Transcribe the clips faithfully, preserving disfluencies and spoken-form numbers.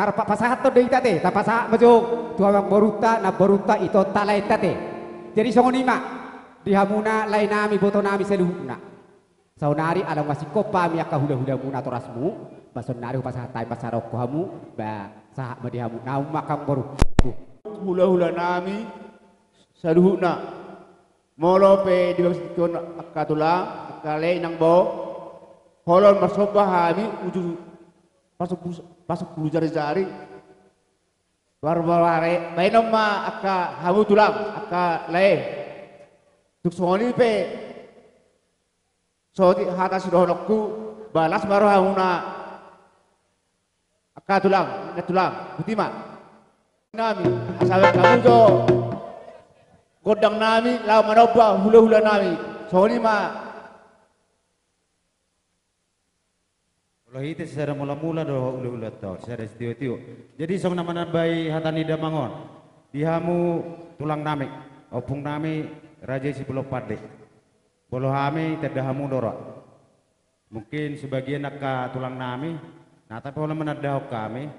Arpa pasahathon do hita te, tapasahat ma jo tu amangborunta, namborunta, ito, talaenta te. Jadi songon i ma di hamuna laenami, ibotonami saluhutna. Saonari ala nunga singkop hami angka hulahulamuna, torasmu, ba saonari hupasahat hami pasahathon hamu, ba sahat ma di hamu, naung ma angka boru. Hulahulanami saluhutna. Molo pe di bagas tingki on angka tulang, angka lae, inang, bao, holan marsomba hami uju pasuk, pasuk bulu jarijari. Marbarare baenon ma angka hamu tulang, angka lae. Tung songon i pe so hata sidohononku, ba las ma rohamuna angka tulang, inang tulang, botima. Nami, asa baen hamu jo gondangnami laho manomba hulahulanami. Songon i ma. Molo hita sisada mulamula do hulahulanami, sisada sitiotio. Jadi songon na manambai hata ni damang on, di hamu tulangnami, ompungnami, raja i Sibolon Pande. Molo hami tanda hamu do ra. Mungkin sebagian angka tulangnami, na, tapi holan manandahon hami,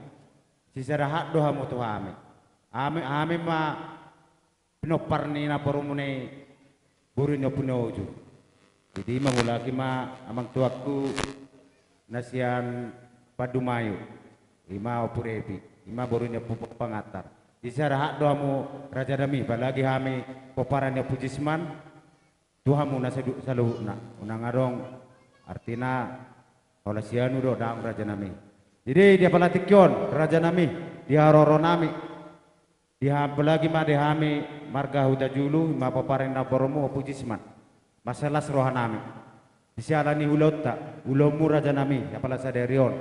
sisada hat do hamu tu hami. Hami, hami ma pinompar ni namborumuna i, boru ni Ompu Nujur. Jadi i ma, mulak i ma amang tuangku na sian Pandumayu, i ma Ompu Repi, i ma boru ni Ompu Pangantar. Sisada hat do hamu rajanami, apalagi hami pomparan ni Ompu Jisman, tu hamu na sadu-, saluhutna. Unang adong artina holan sianu do, daong rajanami. Jadi di apala tingki on rajanami, di haroronami, di ha-, apalagi ma di hami marga Hutajulu, i ma pomparan ni namborumuna Ompu Jisman, mansai las rohanami. Di siala ni ulaonta, ulaonmu rajanami, apala sadari on,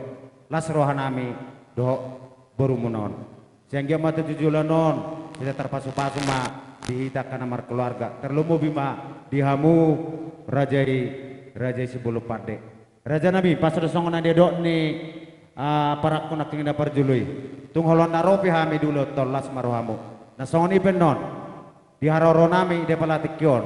las rohanami dohot borumuna on. Sai anggiat ma tu joloan on hita tarpasupasu ma di hita angka na markeluarga, tarlumobi ma di hamu raja i, raja i Sibolon Pande. Rajanami, pas do songon na nidok ni, ah, parangku nangkin na parjolo i. Tung holan na ro pe hami di ulaonta on, las ma rohamu. Na songon i pe annon, di haroronami di apala tingki on,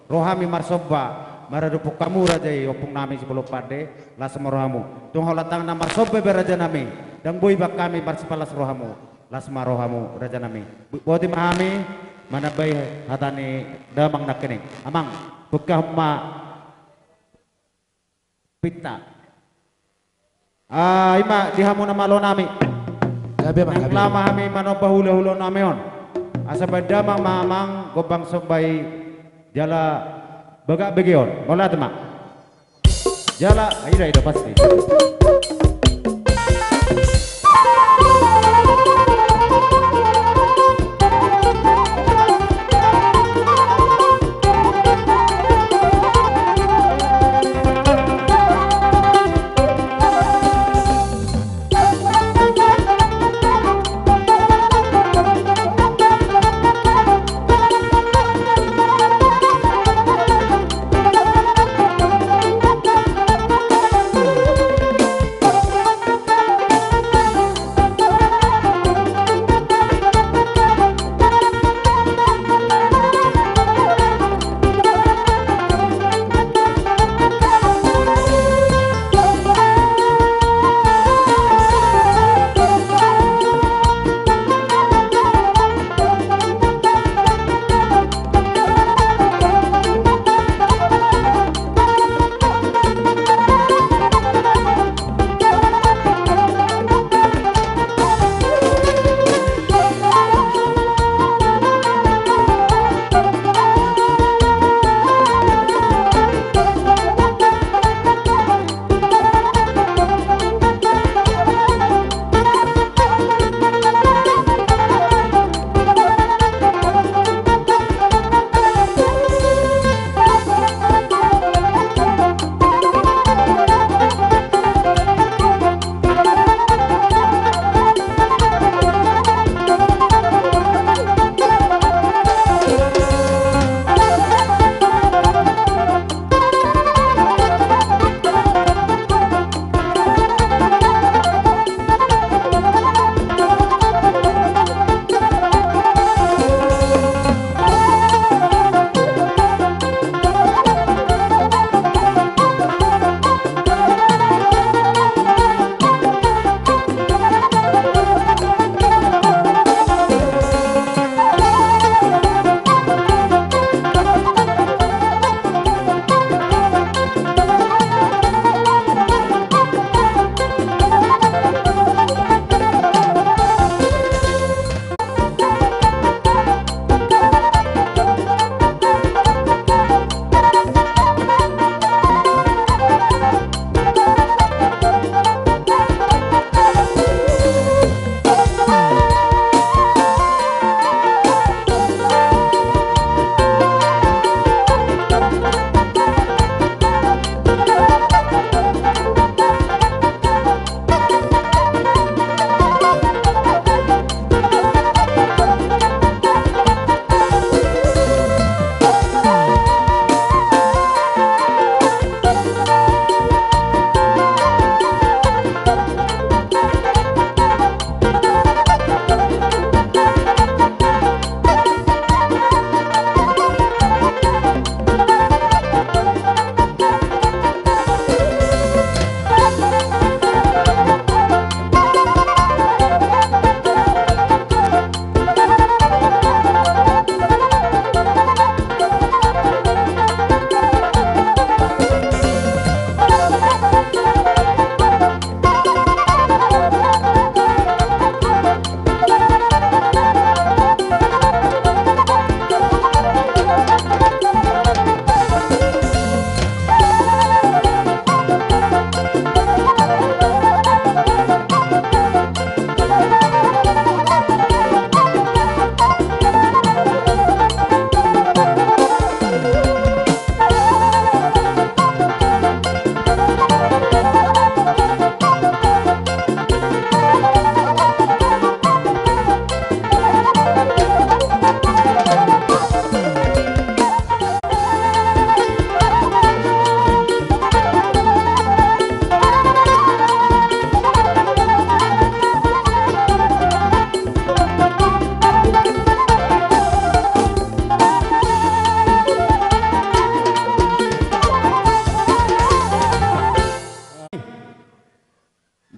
ro hami marsomba maradophon hamu raja i, ompungnami Sibolon Pande, las ma rohamu. Tung holan tangkas na marsomba be rajanami, ndang boi ba hami marsipalas rohamu, las ma rohamu rajanami. Bo-, botima hami manambai hata ni damang nangkining. Amang, buka ma pinta. Ah, i ma di hamu na malonami. Gabe ma, gabe. Nang laho ma hami manomba hulahulanami on. Asa baen damang ma amang gombang somba i jala bagak bege on. Mauliate ma. Jala, ah, ida, ida, pasti.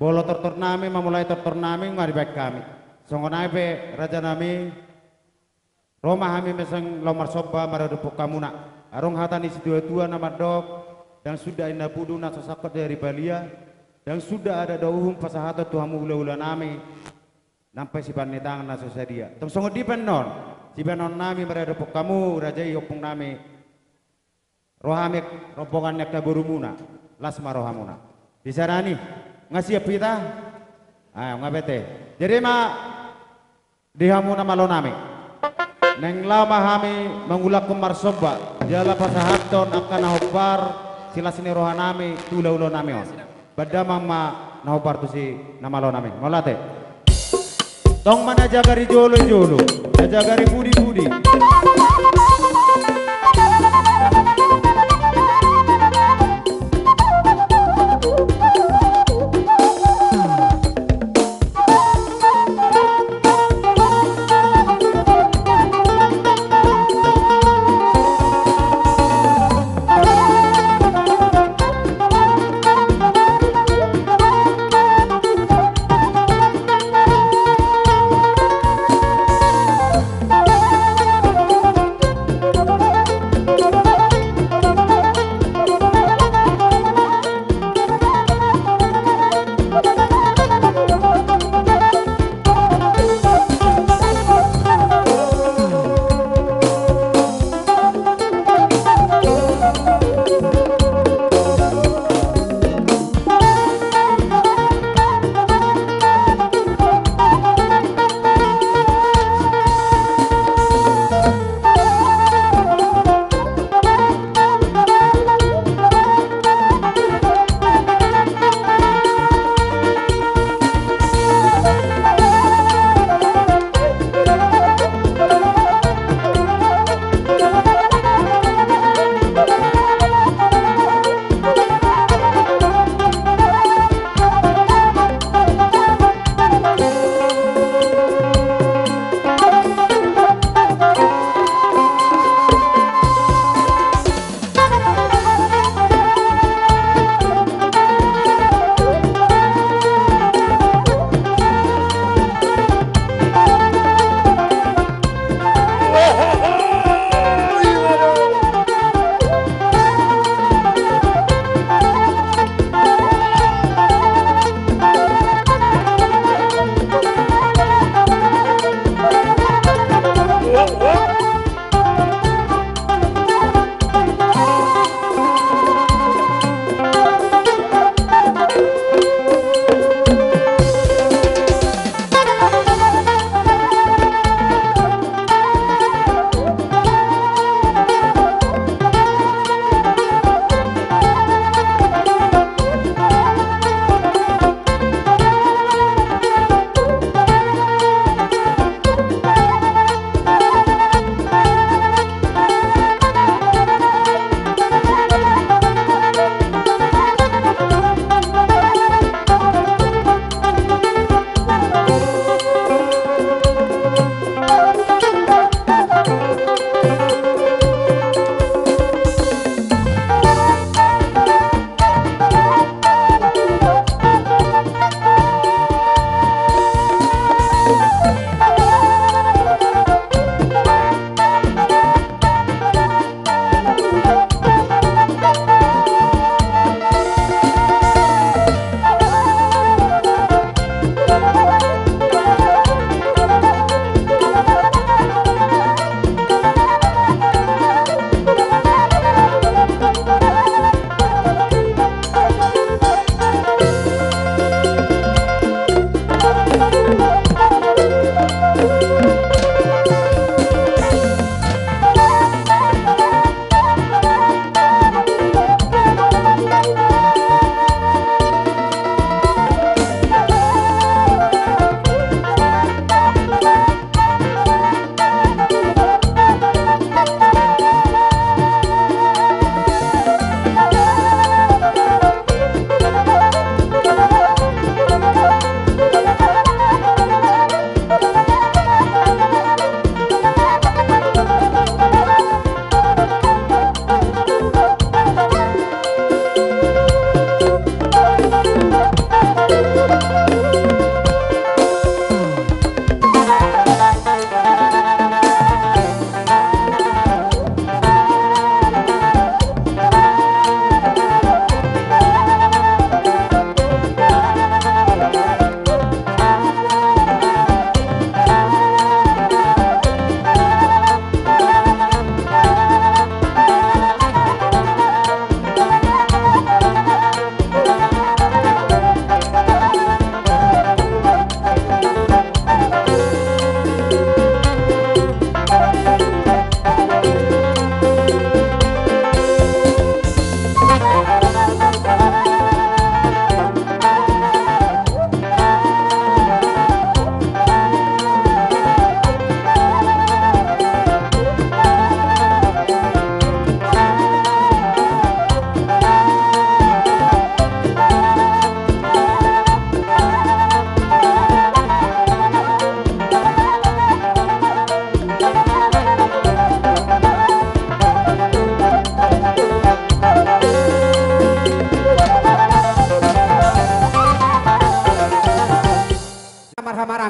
Molo tortor nami, mamulai tortor nami, nunga dibaen hami. Songon i pe, raja nami, ro ma hami muse laho marsomba maradophon hamuna. Adong hata ni situa-tua na mandok, ndang suda inna pudu na so sangkot di ari balia, ndang suda adat dohot uhum pasahaton tu hamu hula-hula nami, nang pe sipangan ni tangan na so sadia. Tong songon dia pe annon, sipanganon nami maradophon hamu, raja i ompung nami, ro hami rombongan ni angka borumuna, las ma rohamuna. Di sana ni, nunga siap hita? Ayo, nunga bete. Jadi ma, di hamu na malo nami. Naeng laho ma hami mangulakhon marsomba, jala pasahathon angka na hombar, silas ni roha nami, tu hula-hula nami on. Baen damang ma na hombar tusi na malo nami. Mauliate. Tong ma na jagar i jolo-jolo, na jagar i pudi-pudi.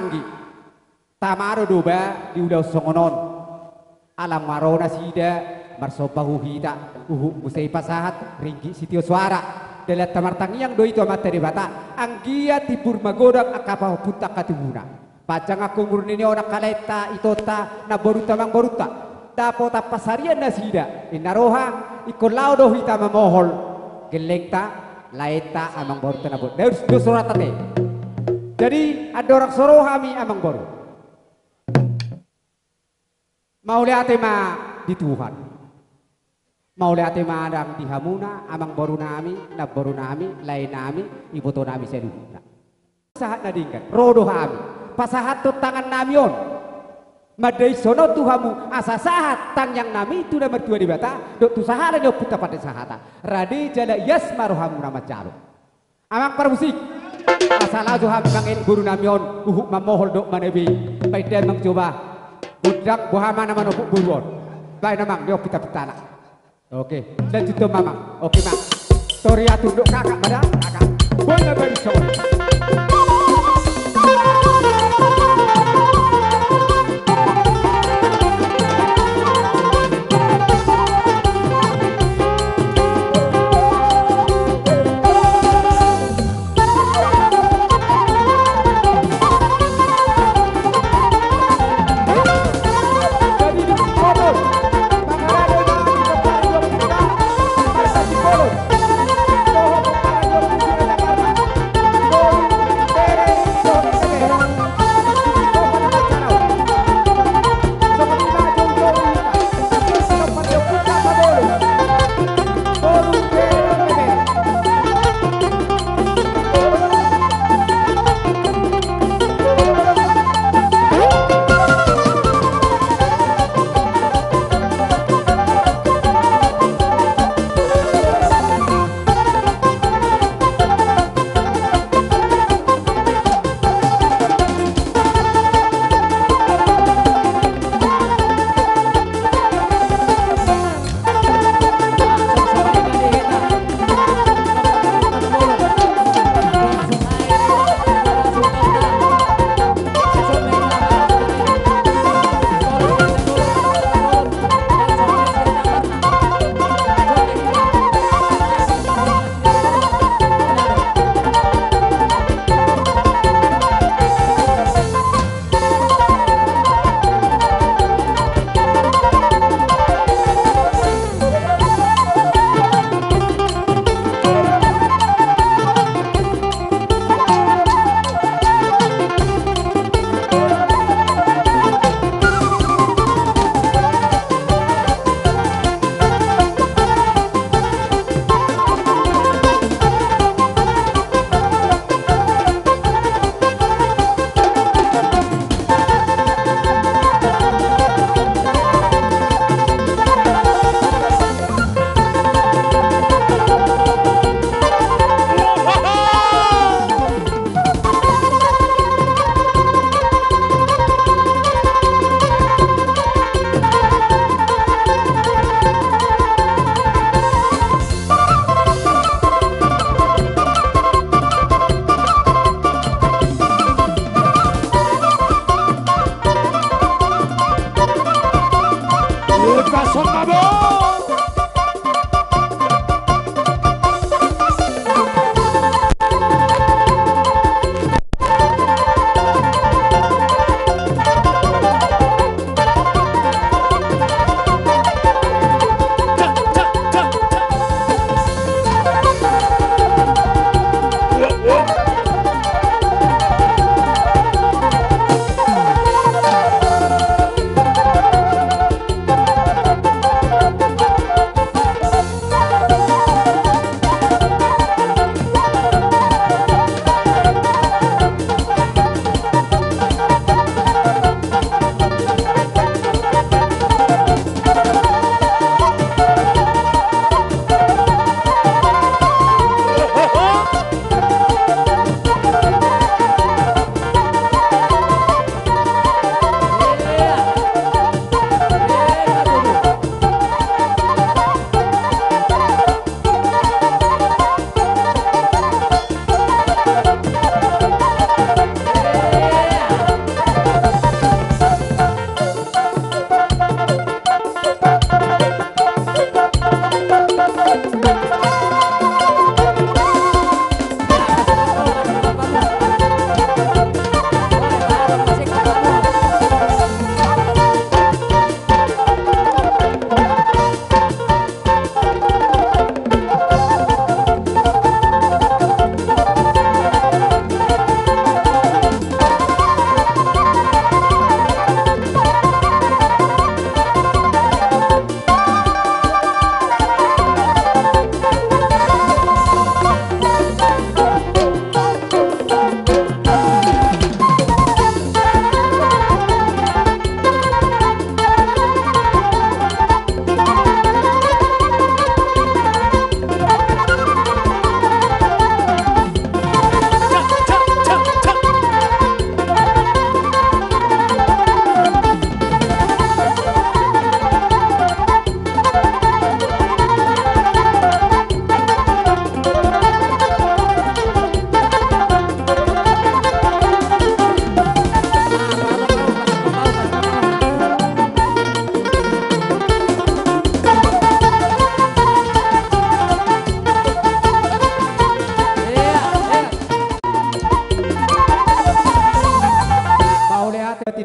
Anggi, tama do doba di ulaon songon on. Ala maro nasida marsomba hu hita, huhut muse pasahat ringgit sitio soara. Dalan ta martangiang do i tu Amanta Debata, anggiat timbur magodang angka pahompunta, angka tubuna. Panjang angka umur ni on angka laenta, itonta, namborunta, amangborunta. Dapotan pansarian nasida, inna roha, ingkon laho do hita mamohol gellengta, laenta, amangborunta, namborunta. Daus do sorata te. Jadi, andorang so ro hami, amangboru, mauliate ma di Tuhan. Mauliate ma nang di hamuna, amangborunami, namborunami, laenami, ibotonami saluhutna. Sahat na denggan, ro do hami pasahathon tangannami on mandainhon on tu hamu, asa sahat tangiangnami tu na martua Debata dohot tu sahala ni Ompunta Pandita Sahata. Rade jala ias ma rohamuna manjalo. Amang parmusik, asa laho jo hami mangelek borunami on, huhut mamohol dohot manebe. Baen damang jo ba, gondang, boha ma na manopot boru on. Baen amang, di on pintapintana. Oke, lanjuthon ma amang. Oke ma. Tor ia tunduk kakak pada kakak. Boi na baen songon i.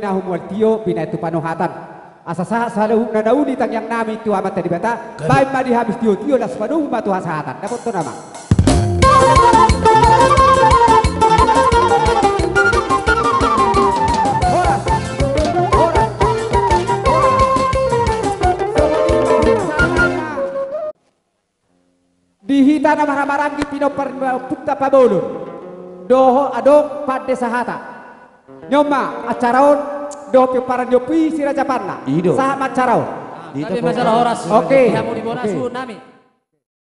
Hamu mual tio binahen tu panohatan. Asa sahat saluhutna na uli tangiangnami tu Amanta Debata. Baen ma di hami sitiotio, laos padomu ma tu hasahatan. Dapothon ma. Horas. Horas. Horas. Di hita na marhahamaranggi pinompar ni Ompunta Pabolon, dohot adong pande sahata. Nion ma acara on dohot pinomparan ni Ompu i Si Raja Panna. I do. Sahat ma acara on. Ah, di hita gabe masalah pokok horas. Oke. Di hamu di bona, oke, suhut nami.